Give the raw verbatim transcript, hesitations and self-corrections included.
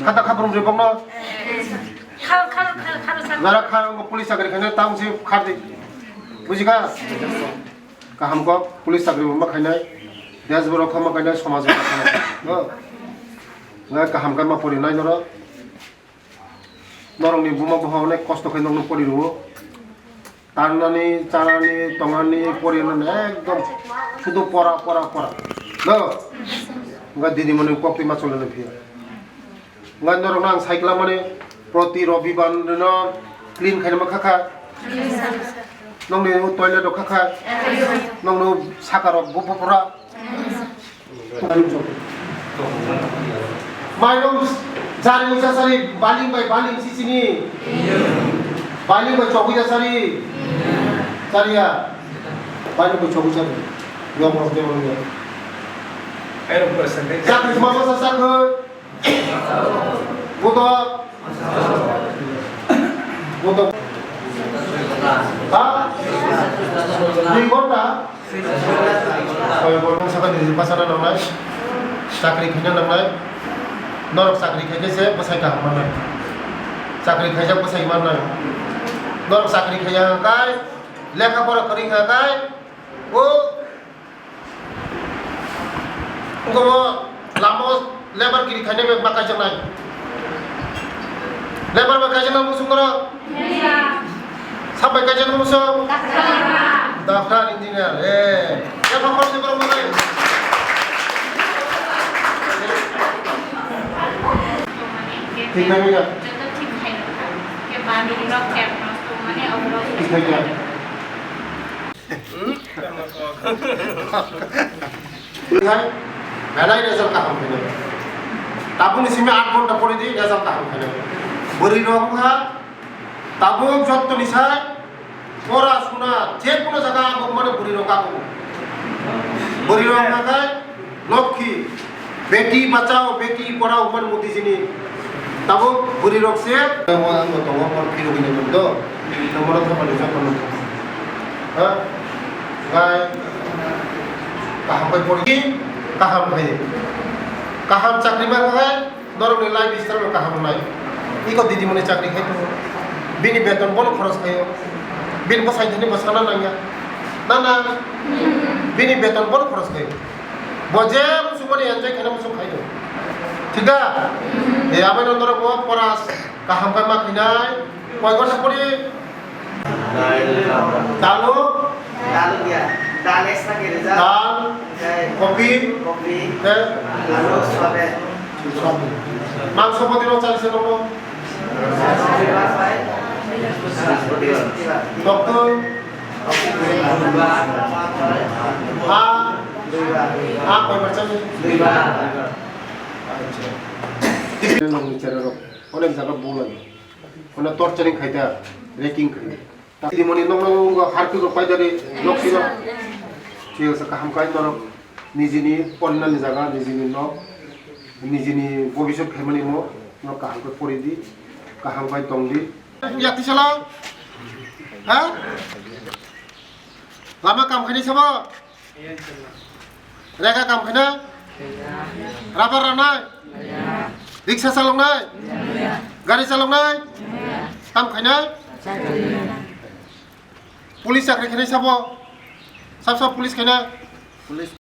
Khata khaprum ri bokno. Khal, khal, khal, khal, khal. Nara kha, police chakri khainai tamo se khardi. Bujikha? Kaham kok, police chakri bo ma khainai. Desh borok kha ma khainai, somaj borok kha ma khainai. No? Ngai kaham khe ma porinai norok. Norokni buma buha onek kosto khe nokno pori rwo. Tarnani, chanani, tongnani, porinani ekdom sudu pora, pora, pora. No? Nga didimoni kok twi ma cholani phiya. Nga norokno ang sai klamani proti robibar no clean khaina ma khakha. Nokni toilet rok khakha. Nokno saka rok bu pura. Mairung jari uisa sari baling bai baling sisini. Baling bai chokwi sari. Sariya. Baling bai chokwi sari. Yom rok de mangya. Ayo, percent. Chakri mama sa sakho. Budok. Budok. Ha? Dui ghonta? Soi ghonta saka niji bachana nangnai. Chakri khaina nangnai. Norok chakri khaikhe se bwsai kaham mannai. Chakri khaijak bwsai mannai. Norok chakri khaiya hwnkhe, lekha pora kwrwi hwnkhe, o Wngkha bo lama o lebar kiri khaina bai ma kaijaknai. Lebar bai kaijaknai muchung oro. Sab bai kaijaknai muchung. Doctor, engineer. Eh. Lebar khoroknwi borok manai. Thik nai ya. Thik nai ya. Hai, belai result kaham khainai. Tabukni simi aat ghonta pori di, result kaham khainai. Bwrwi rok wngkha, tabuk jottoni sai pora suna je kono jaga abo mane bwrwi rok abo. Bwrwi rok wngkha khai, Lokhi, beti bachao, beti porao hwnmani Modiji ni. Tabuk bwrwi rok se. Ang bo tongo, hor phirogwi nai do. Nomoro thapani jotono. Ha? Gai. Kaham bai pori. Kaham bai. Kaham chakri ma khai. Norok ni life style no kaham nai. Iko didi mani chakri khai tongo. Bini beton bono khoros khaio. Bini bwsai thani bwsana nangya. Na na. Bini beton bono khoros khaio. Bo je muchungmani enjoy khaina muchung khaio. Thik da? E, abai no norok bo pora kaham khe ma khainai. Koi ghonta pori? Dalu? Dalu ya. Dal extra kiri ja. Dal. Oke. Kopi. Kopi. Tei? Alu, soyaben. Soyaben. Mangso poti no chali se nogo? Tokto. Ha. Ha, koi bar chani? Acha. Nongni chera rok onek jaga bolai. Kono torturing khaida, raking khaida. Tini moni nong nong harku rok paidari, nok sino. Thik ase, kaham khai norok. Nijini porinani jaga, nijini nok, nijini bobisot khaimani mo, norok kaham khe pori di, kaham khai tong di. Yakti salo? Ha? Lama kam khaini sabo? Rega kam khaina? Rubber ranai? Riksa chaloknai? Gari chaloknai? Kam khaina? Police chakri khainai sabo? Sab sab police khaina? Police